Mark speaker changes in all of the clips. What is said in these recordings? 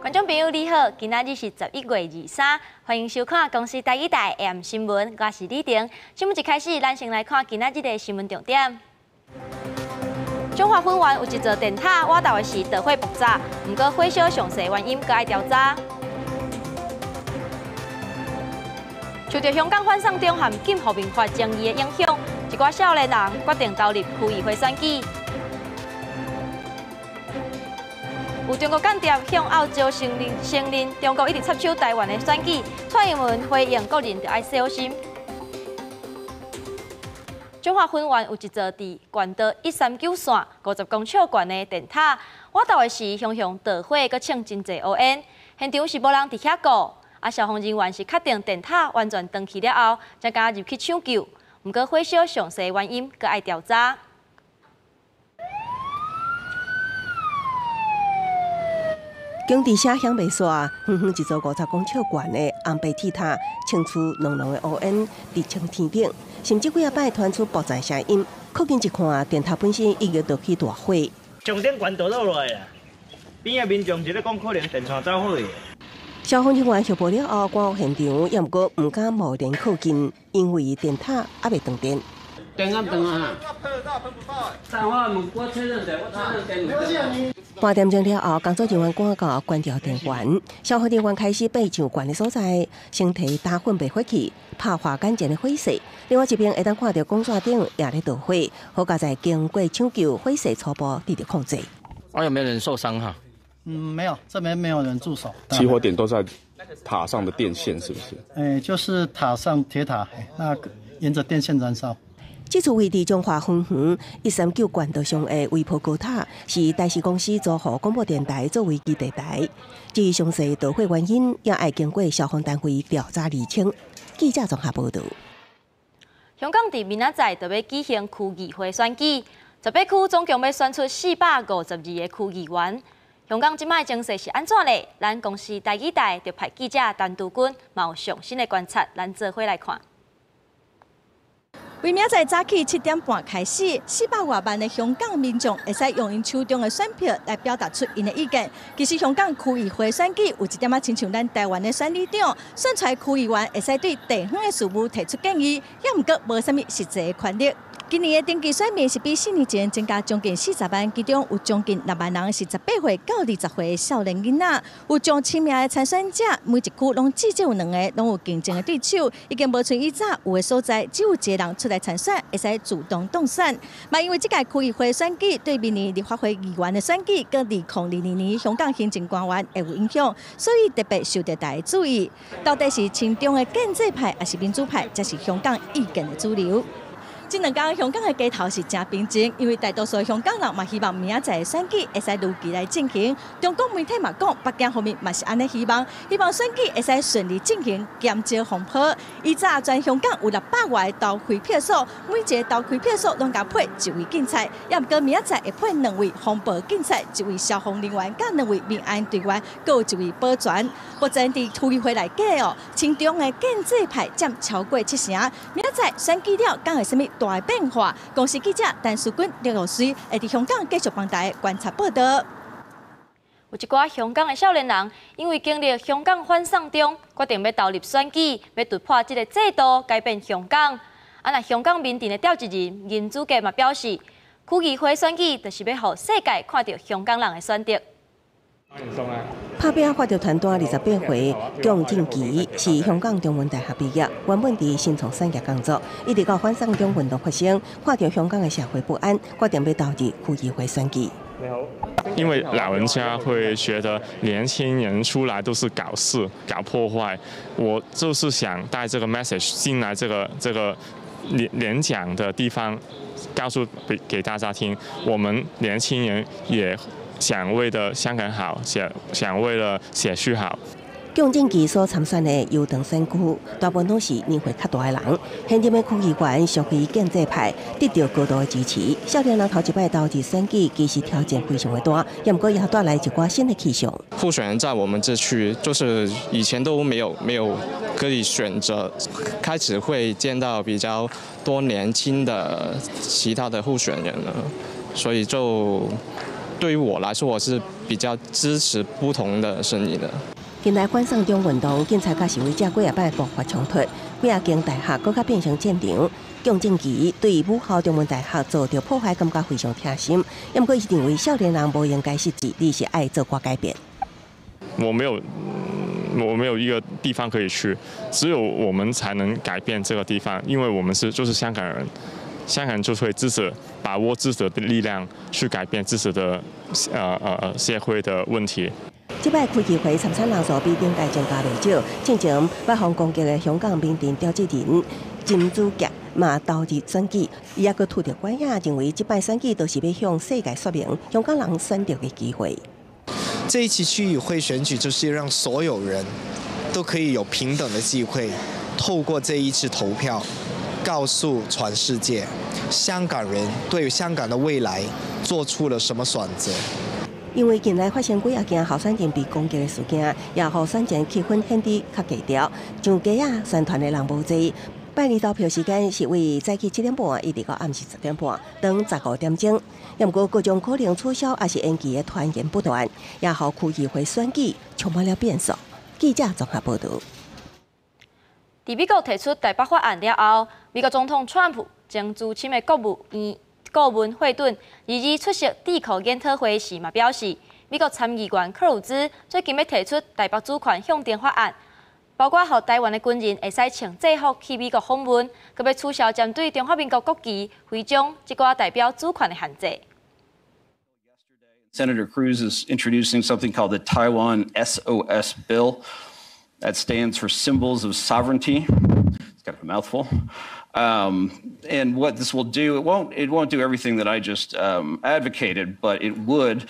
Speaker 1: 觀眾朋友你好，今仔日是11月23，歡迎收看公視台語台 AM 新聞，我是李婷。新聞一開始，咱先來看今仔日的新聞重點。彰化芬園有一座電塔，倚晝的時著火爆炸，毋過火燒詳細原因閣愛調查。受著香港反送中和禁酷民法爭議的影響，一寡少年人決定投入區議會選舉。有中國間諜向澳洲承認承認中國一直插手台灣的選舉，蔡英文回應國人著愛小心。彰化芬園有一座佇縣道139線50公尺懸的電塔，倚晝的時雄雄著火，閣衝真濟烏煙，現場是無人佇遐顧，啊，消防人員是確定電塔完全斷去了後，才敢入去搶救。毋過火燒詳細原因閣愛調查。
Speaker 2: 工地聲響袂煞，遠遠一座50公尺懸的紅白鐵塔，衝出濃濃的烏煙，直衝天頂，甚至幾仔擺傳出爆炸聲音。靠近一看，電塔本身已經著起大火。
Speaker 3: 上頂懸倒落來啦，邊仔民眾是咧講可能電線走火。
Speaker 2: 消防人員協報了後，趕往現場，也毋過毋敢貿然靠近，因為電塔猶未斷電。
Speaker 4: 電壓斷啊！但我問我確認者，我確認電。
Speaker 2: 半點鐘了後，工作人員趕到關掉電源，消防人員開始爬上懸的所在，先提打粉滅火器，拍化乾淨的火勢。另外一邊會當看著鋼線頂也咧著火，好佳哉經過搶救，火勢初步得著控制。
Speaker 4: 啊，有沒有人受傷哈？
Speaker 5: 嗯，沒有，這邊沒有人駐守。
Speaker 6: 起火點都在塔上的電線，是不是？
Speaker 5: 欸，就是塔上鐵塔，那沿著電線燃燒。
Speaker 2: 這處位佇彰化芬園139縣道上的微波高塔，是台視公司租予廣播電台作為基地台。至於詳細著火原因，也愛經過消防單位調查釐清。記者綜合報導。
Speaker 1: 香港佇明仔載就欲舉行區議會選舉，18區總共欲選出452個區議員。香港這擺情勢是按怎咧？咱公視台語台就派記者陳杜君，嘛有上新的觀察，咱做伙來看。
Speaker 7: 為明仔載早起7點半開始，400外萬的香港民眾會使用𪜶手中的選票來表達出𪜶的意見。其實香港區議會選舉有一點仔親像咱台灣的選里長，選出來區議員會使對地方的事務提出建議，也毋過無啥物實際的權力。今年的登記選民是比4年前增加將近40萬，其中有將近6萬人是18歲到20歲的少年囡仔。有上千名的參選者，每一區攏至少有兩個，攏有競爭的對手。已經無像以早有的所在，只有一個人出來參選，會使自動當選。嘛，因為這屆區議會選舉對明年立法會議員的選舉，佮2022年香港行政官員會有影響，所以特別受著大家注意。到底是親中的建制派，抑是民主派，才是香港意見的主流。這兩天香港的街頭是誠平靜，因為大多數香港人嘛希望明仔載的選舉會使如期來進行。中國媒體嘛講，北京方面嘛是按呢希望，希望選舉會使順利進行，減少風波。以早全香港有600外個投開票所，每一個投開票所攏共配一位警察，也毋過明仔載會配兩位防暴警察，一位消防人員，佮兩位民安隊員，閣有一位保全。目前佇區議會內底哦，親中的建制派佔超過七成。明仔載選舉了，敢會啥物大的變化？公視記者陳淑君、劉老師會佇香港繼續幫大家觀察報導。
Speaker 1: 有一寡香港的少年人，因為經歷香港反送中，決定欲投入選舉，欲突破這个制度，改變香港。啊，若香港民陣的召集人任祖傑嘛表示，區議會選舉就是欲予世界看著香港人的選擇。
Speaker 2: 拍拚發著傳單，28歲，蔣正奇是香港中文大學畢業，原本佇新創產業工作，一直到反送中運動發生，看著香港的社會不安，決定欲投入區議會選舉。
Speaker 6: 你好，因為老人家會覺得年輕人出來都是搞事、搞破壞，我就是想帶這個 message 進來這個演講的地方，告訴給大家聽，我們年輕人也想為了香港好，想想為了社區好。
Speaker 2: 蔣正奇所參選的油塘選區，大部分攏是年歲較大的人。現任的區議員屬於建制派，得著高度的支持。少年人頭一擺投入選舉，其實挑戰非常的大，也毋過也帶來一寡新的氣象。
Speaker 8: 候選人在我們這區，就是以前都沒有可以選擇，開始會見到比較多年輕的其他的候選人了，所以就對於我來說，我是比較支持不同的聲音的。
Speaker 2: 近來反送中運動，警察佮示威者幾仔擺爆發衝突，幾仔間大學閣較變成戰場。蔣正奇對母校中文大學遭著破壞感覺非常痛心，毋過伊認為少年人無應該失志，而是愛做寡改變。
Speaker 6: 我沒有一個地方可以去，只有我們才能改變這個地方，因為我們是就是香港人，香港人就會支持，把握自己的力量去改變自己的社會的問題。
Speaker 2: 這擺區議會參選人數比頂屆增加袂少，進前捌予攻擊的香港名人調節人金主傑嘛投入選舉，伊猶閣拄著關係，認為這擺選舉都是欲向世界說明香港人選擇的機會。
Speaker 9: 這一次區議會選舉，就是讓所有人都可以有平等的機會，透過這一次投票，告訴全世界，香港人對香港的未來做出了什麼選擇。
Speaker 2: 因為近來發生幾仔件候選人被攻擊的事件，也予選前氣氛顯得較低調，上街仔宣傳的人無濟。拜二投票時間是為早起7點半，一直到暗時10點半，長15點鐘。毋過各種可能取消抑是延期的傳言不斷，也予區議會選舉充滿了變數。記者綜合報導。
Speaker 1: 佇美國提出台北法案了後，美國總統川普前資深的國務院顧問惠頓，二日出席智庫研討會時嘛表示，美國參議員克魯茲最近欲提出台北主權象徵法案，包括予台灣的軍人會使穿制服去美國訪問，閣欲取消針對中華民國國旗、徽章這寡代表主權的限制。
Speaker 10: Senator Cruz is introducing something called the Taiwan SOS Bill. That stands for Symbols of Sovereignty. It's kind of a mouthful. And what this will do, it won't do everything that I just advocated, but it would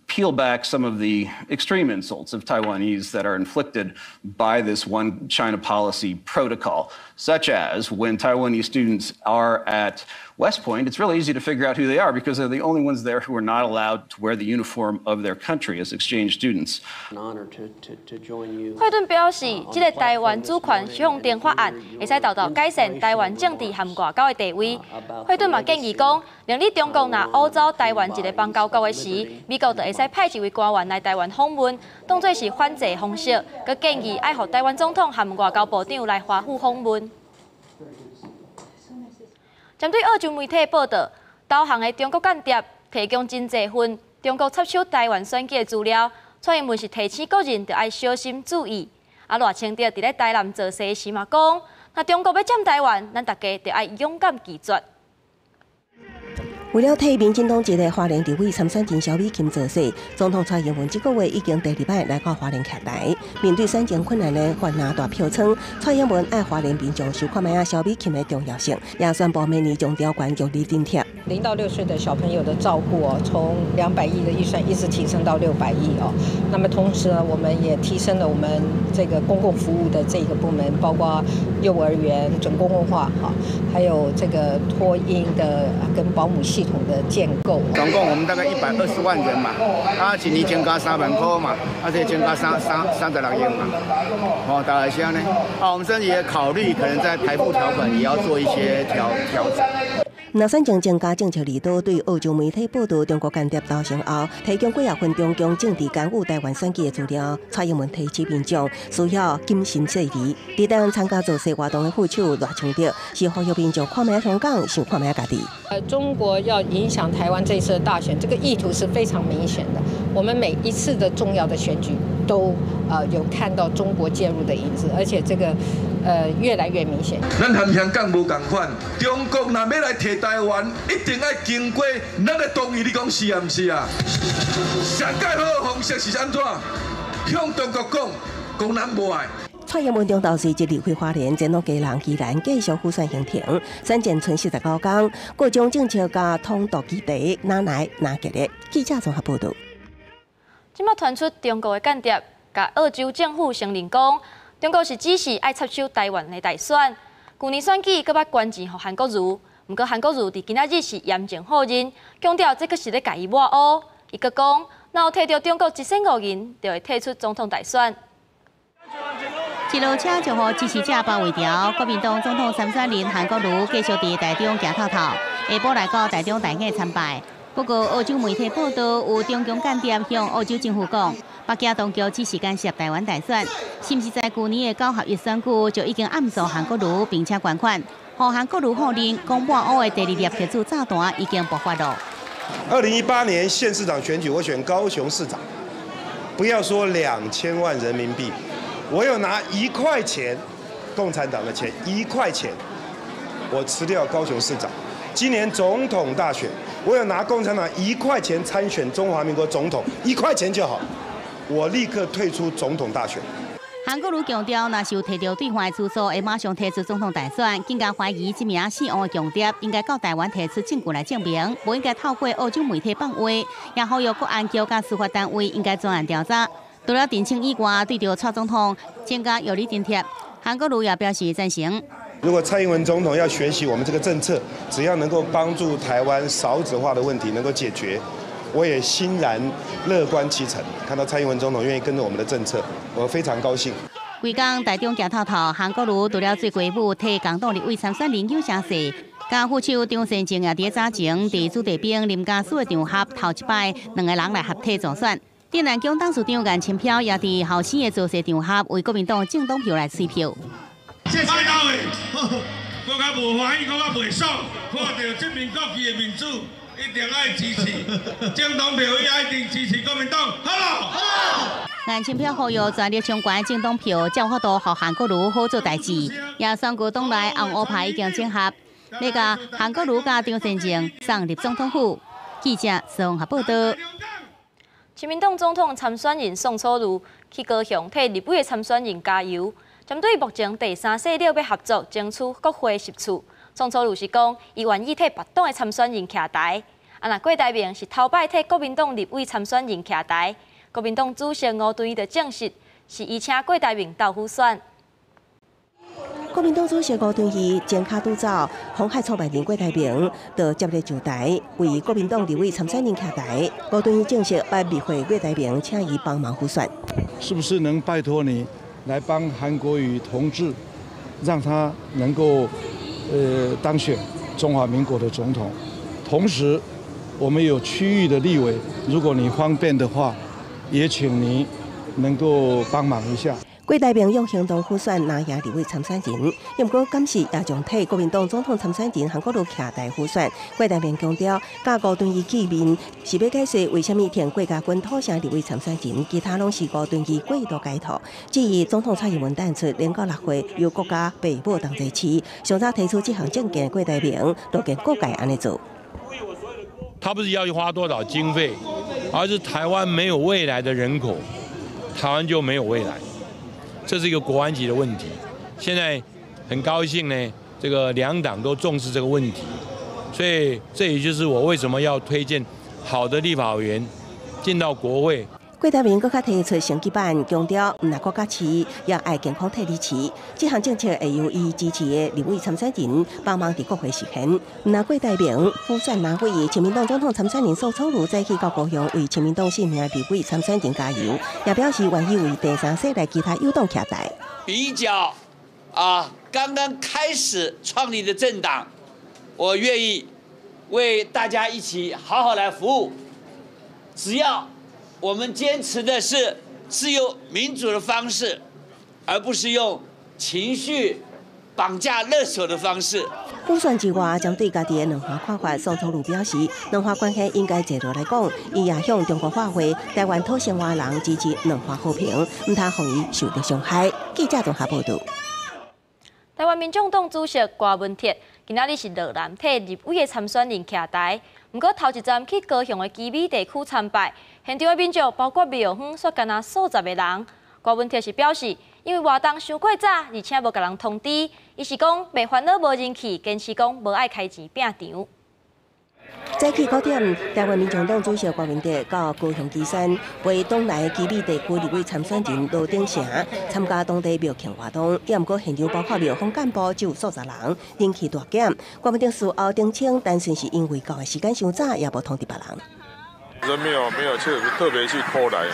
Speaker 10: peel back some of the extreme insults of Taiwanese that are inflicted by this one China policy protocol, such as when Taiwanese students are at West Point, it's really easy to figure out who they are because they're the only ones there who are not allowed to wear the uniform of their country as exchange students.
Speaker 1: 惠頓表示，這个台灣主權象徵法案會使達到改善台灣政治和外交的地位。惠頓嘛建議講，明日中國若訛走台灣一个邦交國的時，美國就會使派一位官員來台灣訪問，當作是反制方式。閣建議愛予台灣總統和外交部長來華府訪問。針對澳洲媒體報道，投降的中國間諜提供真濟份中國插手台灣選舉的資料，蔡英文是提醒國人著愛小心注意。啊，賴清德佇咧台南造勢時嘛講，若中國欲佔台灣，咱大家著愛勇敢拒絕。
Speaker 2: 為了替民進黨籍的花蓮立委參選人蕭美琴造勢，總統蔡英文這個月已經第二擺來到花蓮徛台。面對選情困難的泛藍大票倉，蔡英文愛花蓮民眾想看覓仔蕭美琴的重要性，也宣布明年將調懸強力津貼。
Speaker 11: 0到6歲的小朋友的照顧哦，從200億的預算一直提升到600億哦。那麼同時呢，我們也提升了我們這個公共服務的這個部門，包括幼兒園準公共化哈，還有這個托嬰的跟保姆系統的建構。
Speaker 12: 總共我們大概120萬人嘛，啊，一年增加3萬塊嘛，啊，這增加36億嘛，哦，大概是按呢。啊，我們甚至也考慮可能在排付條款也要做一些調整。
Speaker 2: 若選情增加政策利多，對澳洲媒體報道中國間諜投降後，提供幾仔份中共政治干預台灣選舉的資料，蔡英文提醒民眾需要謹慎細膩。佇台灣參加造勢活動的副手賴清德是呼籲民眾看覓香港，想看覓家己。
Speaker 11: 中國要影響台灣這次的大選，這個意圖是非常明顯的。我們每一次的重要的選舉都有看到中國介入的影子，而且這個越來越明顯。
Speaker 13: 咱和香港無仝款，中國若欲來提台灣，一定愛經過咱的同意，你講是抑毋是啊？上蓋好的方式是按怎？向中國講，講咱無愛。
Speaker 2: 蔡英文中晝隨即離開花蓮，前往基隆、宜蘭繼續輔選行程。選戰賰49天，各種政策佮統獨議題，哪來哪激烈。記者綜合報導。
Speaker 1: 這馬傳出中國的間諜，共澳洲政府承認講，中國是只是愛插手台灣的大選。舊年選舉閣捌捐錢予韓國瑜，毋過韓國瑜佇今仔日是嚴正否認，強調這閣是咧共伊抹烏。伊閣講，若有提著中國一仙五銀，就會退出總統大選。
Speaker 14: 一路車就予支持者包圍牢，國民黨總統參選人韓國瑜繼續佇台中行透透，下晡來到台中大雅參拜。不過，澳洲媒體報道，有中共間諜向澳洲政府講，北京當局只是干涉台灣大選，甚至在舊年的九合一選舉就已經暗助韓國瑜，並且捐款，予韓國瑜否認講抹烏的第二粒核子炸彈已經爆發了。
Speaker 15: 2018年縣市長選舉，我選高雄市長，不要說2000萬人民幣，我有拿1塊錢，共產黨的錢1塊錢，我辭掉高雄市長。今年總統大選，我有拿共產黨1塊錢參選中華民國總統，1塊錢就好，我立刻退出總統大選。
Speaker 14: 韓國瑜強調，若是有提著對方的資助，會馬上退出總統大選。更加懷疑這名姓王的共諜應該到台灣提出證據來證明，無應該透過澳洲媒體放話，也呼籲國安局佮司法單位應該專案調查。除了澄清以外，對著蔡總統增加藥理津貼，韓國瑜也表示贊成。
Speaker 15: 如果蔡英文總統要學習我們這個政策，只要能夠幫助台灣少子化的問題能夠解決，我也欣然樂觀其成。看到蔡英文總統願意跟着我們的政策，我非常高興。
Speaker 14: 規工台中行透透，韓國瑜除了做雞母替共黨立委參選人有聲勢，佮副手張善政也佇早前佇子弟兵林家樹的場合頭一擺兩个人來合體助選。鎮瀾宮董事長顏清標也佇後生的造勢場合為國民黨政黨票來催票。
Speaker 16: 謝謝各位，閣較無歡喜，閣較袂爽，看著這面國旗的民主，一定愛支持政黨票，一定支持國民黨，好無？好。
Speaker 14: 顏清標呼籲全力衝關政黨票，才有法度予韓國瑜好做代誌。也宣告黨內紅烏牌已經整合，欲共韓國瑜佮張善政送入總統府。記者綜合報道。
Speaker 1: 親民黨總統參選人宋楚瑜去高雄替立委的參選人加油。針對目前第三勢力欲合作爭取國會席次，宋楚瑜是講，伊願意替別黨的參選人徛台。啊，若郭台銘是頭擺替國民黨立委參選人徛台，國民黨主席吳敦義就證實，是伊請郭台銘鬥輔選。
Speaker 2: 國民黨主席吳敦義前跤拄走，鴻海創辦人郭台銘就接力上台，為國民黨立委參選人徛台。吳敦義證實，捌密會郭台銘，請伊幫忙輔選。
Speaker 17: 是不是能拜託你來幫韓國瑜同志，讓他能夠當選中華民國的總統？同時，我們有區域的立委，如果你方便的話，也請你能夠幫忙一下。
Speaker 2: 郭台銘用行動輔選拿贏立委參選人，毋過敢是也將替國民黨總統參選人韓國瑜徛台輔選。郭台銘強調，佮吳敦義見面是欲解釋為啥物挺郭家軍土城立委參選人，其他攏是吳敦義過度解讀。至於總統蔡英文淡出，連到6月由國家父母同齊飼，上早提出這項政見，郭台銘都見各界按呢做。
Speaker 18: 他不是要花多少經費，而是台灣沒有未來的人口，台灣就沒有未來。這是一個國安級的問題。現在很高興呢，這個兩黨都重視這個問題，所以這也就是我為什麼要推薦好的立法委員進到國會。
Speaker 2: 郭台銘閣較提出升級版，強調毋但國家飼，也愛健康替你飼。這項政策會由伊支持的立委參選人幫忙佇國會實現。毋但郭台銘輔選拿會，親民黨總統參選人宋楚瑜早起到高雄為親民黨四名立委參選人加油，也表示願意為第三勢力其他友黨徛台。
Speaker 19: 比較啊，剛剛開始創立的政黨，我願意為大家一起好好來服務，只要我們堅持的是自由民主的方式，而不是用情緒綁架勒索的方式。
Speaker 2: 輔選之外，針對家己的兩岸看法，宋楚瑜表示，兩岸關係應該坐落來講。伊也向中國發話，台灣土生華人支持兩岸和平，毋通予伊受著傷害。記者綜合報導。
Speaker 1: 台灣民眾黨主席郭文鐵今仔日是落南替立委的參選人徛台，毋過頭一站去高雄的旗美地區參拜，現場的民眾包括廟方，煞干焦數十个人。郭文鐵是表示，因為活動傷過早，而且無共人通知，伊是講袂煩惱無人去，堅持講無愛開錢拚場。
Speaker 2: 早起9點，台灣民眾黨主席郭文鐵到高雄旗山，為黨內旗美地區立委參選人羅鼎城參加當地廟慶活動。也毋過現場包括廟方幹部只有數十人，人氣大減。郭文鐵事後澄清，單純是因為到的時間傷早，也無通知別人。
Speaker 20: 人沒有去特別去 call 來，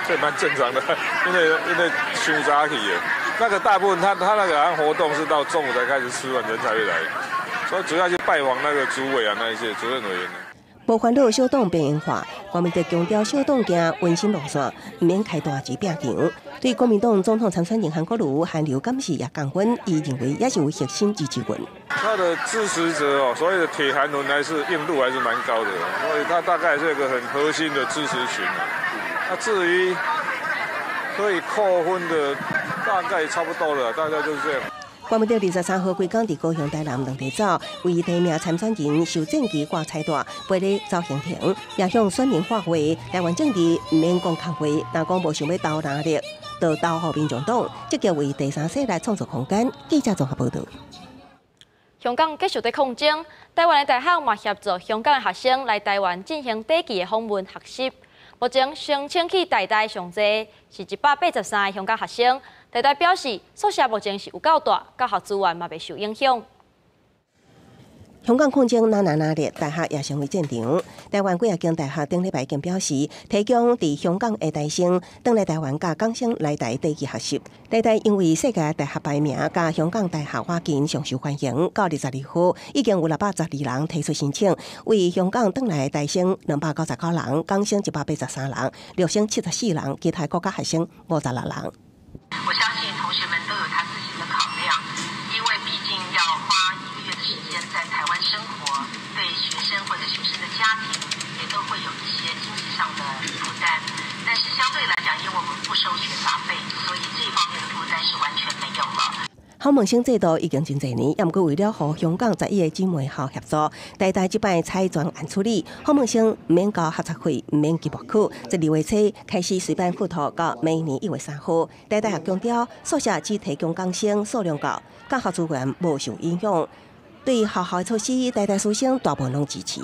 Speaker 20: 這蠻正常的，因為傷早去的，那個大部分他那個活動是到中午才開始吃飯，人才會來。所以主要去拜訪那個主委啊，那一些主任委員。
Speaker 2: 無煩惱小黨邊緣化，國民黨強調小黨行溫馨路線，毋免開大錢拼場。對國民黨總統參選人韓國瑜韓流感視也降溫，伊認為也是有核心支持群。
Speaker 20: 他的支持者哦，所謂的鐵韓粉還是硬度還是蠻高的，所以他大概是一個很核心的支持群。那至於可以扣分的，大概差不多了，大概就是這樣。
Speaker 2: 國民黨23號規工佇高雄、台南兩地走，為提名參選人受戰旗掛彩帶，陪咧走行程，也向選民喊話：台灣政治毋免講空話，若講無想欲投藍綠，就投予民眾黨，積極為第三勢力創造空間。記者綜合報導。
Speaker 1: 香港繼續佇抗爭，台灣的大學嘛協助香港的學生來台灣進行短期的訪問學習。目前申請去台大上濟是183個香港學生。台大表示，宿舍目前是有夠大，教學資源嘛袂受影響。
Speaker 2: 香港抗爭若若熱，大學也成為戰場。台灣幾仔間大學頂禮拜已經表示，提供佇香港的台生轉來台灣佮港生來台短期學習。台大因為世界大學排名佮香港大學倚近上受歡迎，到22號已經有612人提出申請，為香港轉來的台生299人，港生183人，陸生74人，其他國家學生56人。
Speaker 21: 我相信同學們都有他自己的考量，因為畢竟要花一個月的時間在台灣生活，對學生或者學生的家庭也都會有一些經濟上的負擔。但是相對來講，因為我們不收學雜費，所以這方面的負擔是完全沒有了。
Speaker 2: 訪問生制度已經真濟年，也毋過為了予香港11個姊妹校協助，台大這擺採專案處理，訪問生毋免交學雜費，毋免期末考，12月初開始隨班附託到明年1月3號。台大也強調，宿舍只提供港生數量夠，教學資源無受影響。對學校的措施，台大師生大部分攏支持。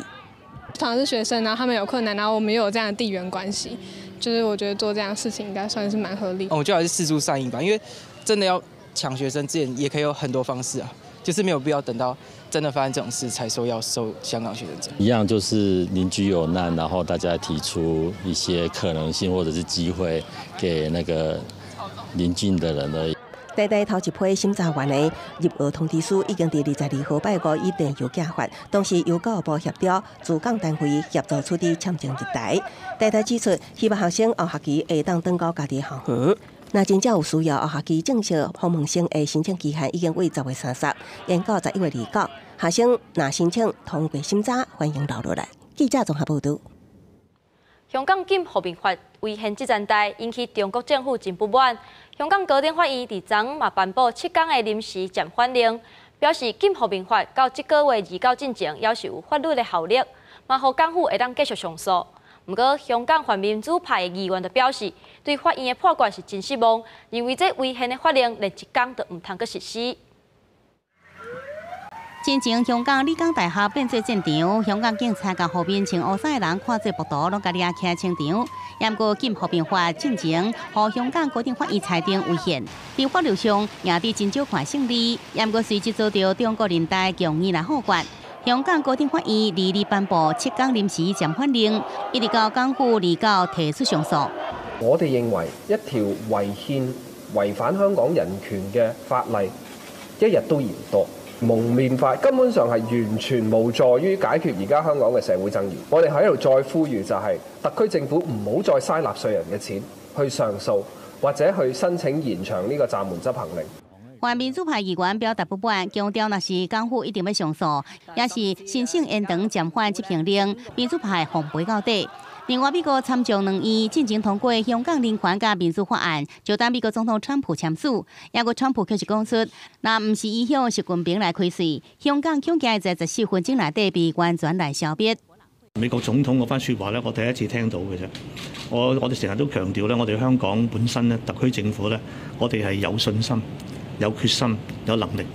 Speaker 22: 同樣是學生，然後他們有困難，然後我們又有這樣的地緣關係，就是我覺得做這樣的事情應該算是蠻合理。
Speaker 23: 我覺得還是釋出善意吧，因為真的要搶學生之前也可以有很多方式啊，就是沒有必要等到真的發生這種事才說要收香港學生。
Speaker 24: 一樣就是鄰居有難，然後大家提出一些可能性或者是機會給那個鄰近的人而已。
Speaker 2: 台大頭一批審查員的入學通知書已經佇22號拜五以電郵寄發，同時由教育部協調駐港單位協助處理簽證入台。台大指出，希望學生後學期會當轉到家己校園。若真正有需要，後學期正式訪問生的申請期限已經為10月30，延到11月29。學生若申請通過審查，歡迎留落來。記者綜合報導。
Speaker 1: 香港禁和平法違憲這層代引起中國政府真不滿。香港高等法院佇昨嘛頒布7天的臨時暫緩令，表示禁和平法到這個月29進前，猶是有法律的效力，嘛予港府會當繼續上訴。毋過，香港泛民主派的議員就表示，對法院的判決是真失望，認為這違憲的法令連一工都毋通閣實施。
Speaker 14: 進前香港理工大學變做戰場，香港警察共予面穿烏衫的人看做暴徒，攏共掠起來清場。毋過禁和平法進前，予香港高等法院裁定違憲，佇法律上贏佇真少看勝利。毋過隨即遭著中國人大強硬來否決。香港高等法院二日頒布7天臨時暫緩令，一直到港府29提出上訴。
Speaker 25: 我哋認為一條違憲、違反香港人權嘅法例，一日都嫌多。蒙面法根本上係完全無助於解決而家香港嘅社會爭議。我哋喺度再呼籲就係特區政府唔好再嘥納稅人嘅錢去上訴或者去申請延長呢個暫緩執行令。
Speaker 14: 泛民主派議員表達不滿，強調若是港府一定欲上訴，抑是申請延長暫緩執行令，民主派奉陪到底。另外，美國參眾兩院進前通過香港人權佮民主法案，就等美國總統川普簽署。毋過川普卻是講出，若毋是伊向習近平來開喙，香港恐驚會在14分鐘內底被完全來消滅。
Speaker 26: 美國總統嗰番説話咧，我第一次聽到嘅啫。我哋成日都強調咧，我哋香港本身咧，特區政府咧，我哋係有信心、有決心、有能力，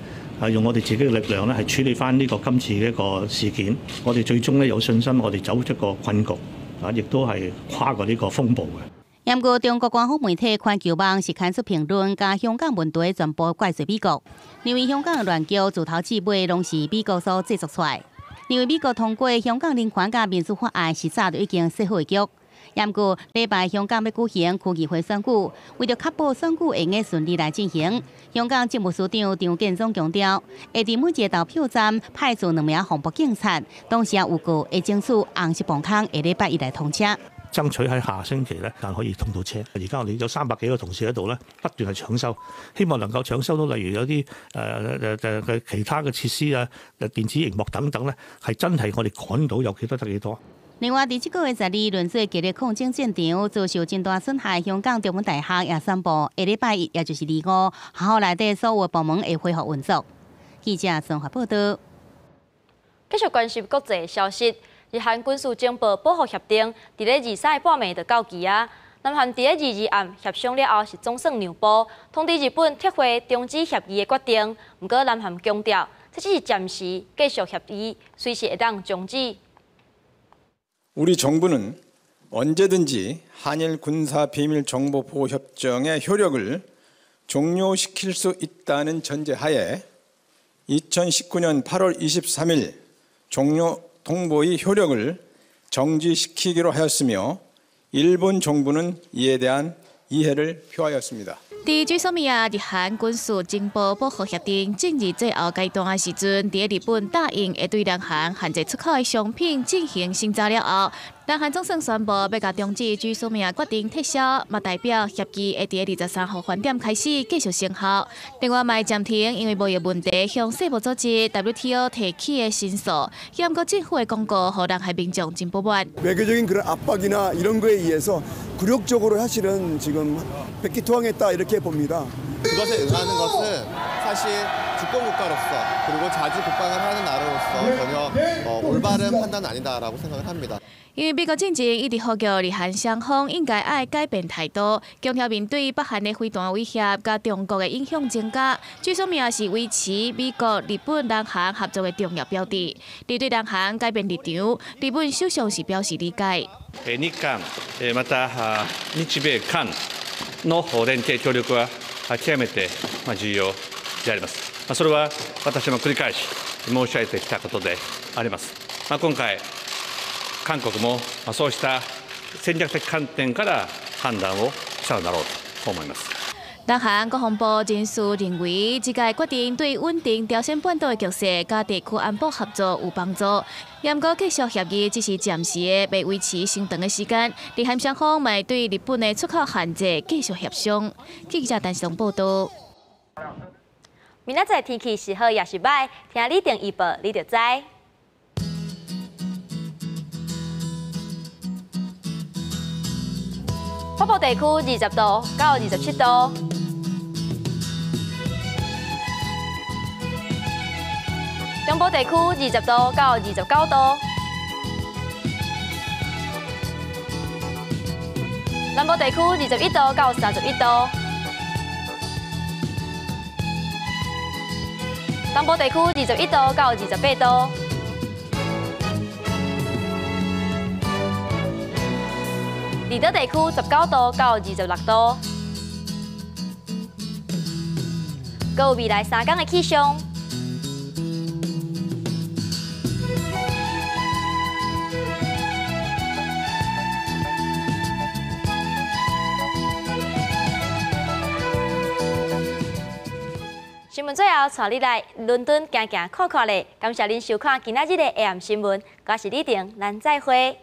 Speaker 26: 係用我哋自己嘅力量咧，係處理翻呢個今次嘅一個事件。我哋最終咧有信心，我哋走出個困局，啊，亦都係跨過呢個風暴嘅。
Speaker 14: 毋過中國官方媒體環球網是刊出評論，共香港問題全部怪罪美國，認為香港的亂局自頭至尾攏是美國所製造出來。認為美國通過香港人權佮民主法案是早就已經設好的局。毋過禮拜香港欲舉行區議會選舉，為著確保選舉會用順利來進行，香港政務司長張建宗強調，會佇每一个投票站派駐兩名防暴警察，同時也預告會爭取紅色磅空下禮拜一來通車。
Speaker 26: 爭取喺下星期咧，但可以通到車。而家我哋有300幾個同事喺度咧，不斷係搶修，希望能夠搶修到，例如有啲嘅其他嘅設施啊、電子熒幕等等咧，係真係我哋趕到有幾多得幾多。
Speaker 14: 另外，佇這個月12，輪做激烈抗爭戰場遭受真大損害，香港中文大學也宣布，下禮拜一，也就是25，學校內底所有部門會恢復運作。記者綜合報道。
Speaker 1: 繼續關心國際消息。日韓軍事情報保護協定佇咧23日半暝就到期啊。南韓佇咧22暗協商了後是總算讓步，通知日本撤回終止協議的決定。毋過南韓強調，這只是暫時繼續協議，隨時會當終止。
Speaker 3: 우리 정부는 언제든지 한일 군사 비밀 정보 보호 협정의 효력을 종료시킬 수 있다는 전제하에 2019년 8월 23일 종료 통보의 효력을 정지시키기로 하였으며 일본 정부는 이에 대한 이해를 표하였습니다.
Speaker 4: 佇水索米亞日韓軍事情報保護協定進入最後階段的時陣，佇日本答應會對南韓限制出口的商品進行審查了後，南韓總算宣布欲共終止水索米亞決定撤銷，嘛代表協議會佇23號翻點開始繼續生效。另外，嘛會暫停因為貿易問題向世貿組織 WTO 提起的申訴。毋過政府的公告，予南韓民眾真不滿。
Speaker 5: 외교적인 그런 압박이나 이런 거에 의해서 굴욕적으로 사실은 지금 백기투항했다 이렇게 봅니다.
Speaker 6: 그것에 응하는 것은 사실 주권국가로서 그리고 자주 국방을 하는 나라로서 전혀 올바른 판단은 아니다라고 생각을 합니다.
Speaker 4: 因為美國進前一直呼籲日韓雙方應該愛改變態度，強調面對北韓的飛彈威脅佮中國的影響增加，最主要是維持美國、日本、南韓合作的重要標誌。針對南韓改變立場，日本首相是表示理解。
Speaker 7: 日韓また日米韓の連携協力は極めて重要であります。それは私も繰り返し申し上げてきたことであります。今回韓国もそうした戦略的観点から判断をしたのだろうと思います。
Speaker 4: 南韓國防部人士認為，這個決定對穩定朝鮮半島的局勢佮地區安保合作有幫助。毋過繼續協議只是暫時的，欲維持相當的時間。日韓雙方嘛對日本的出口限制繼續協商。記者陳松報道。
Speaker 1: 明仔載天氣是好抑是䆀，聽李定預報，你就知。北部地區20度到27度，中部地區20度到29度，南部地區21度到31度，東部地區21度到28度。離島地區19度到26度，閣有未來3天的氣象。新聞最後，帶你來倫敦行行看看咧。感謝恁收看今仔日的 AM 新聞，我是李婷，咱再會。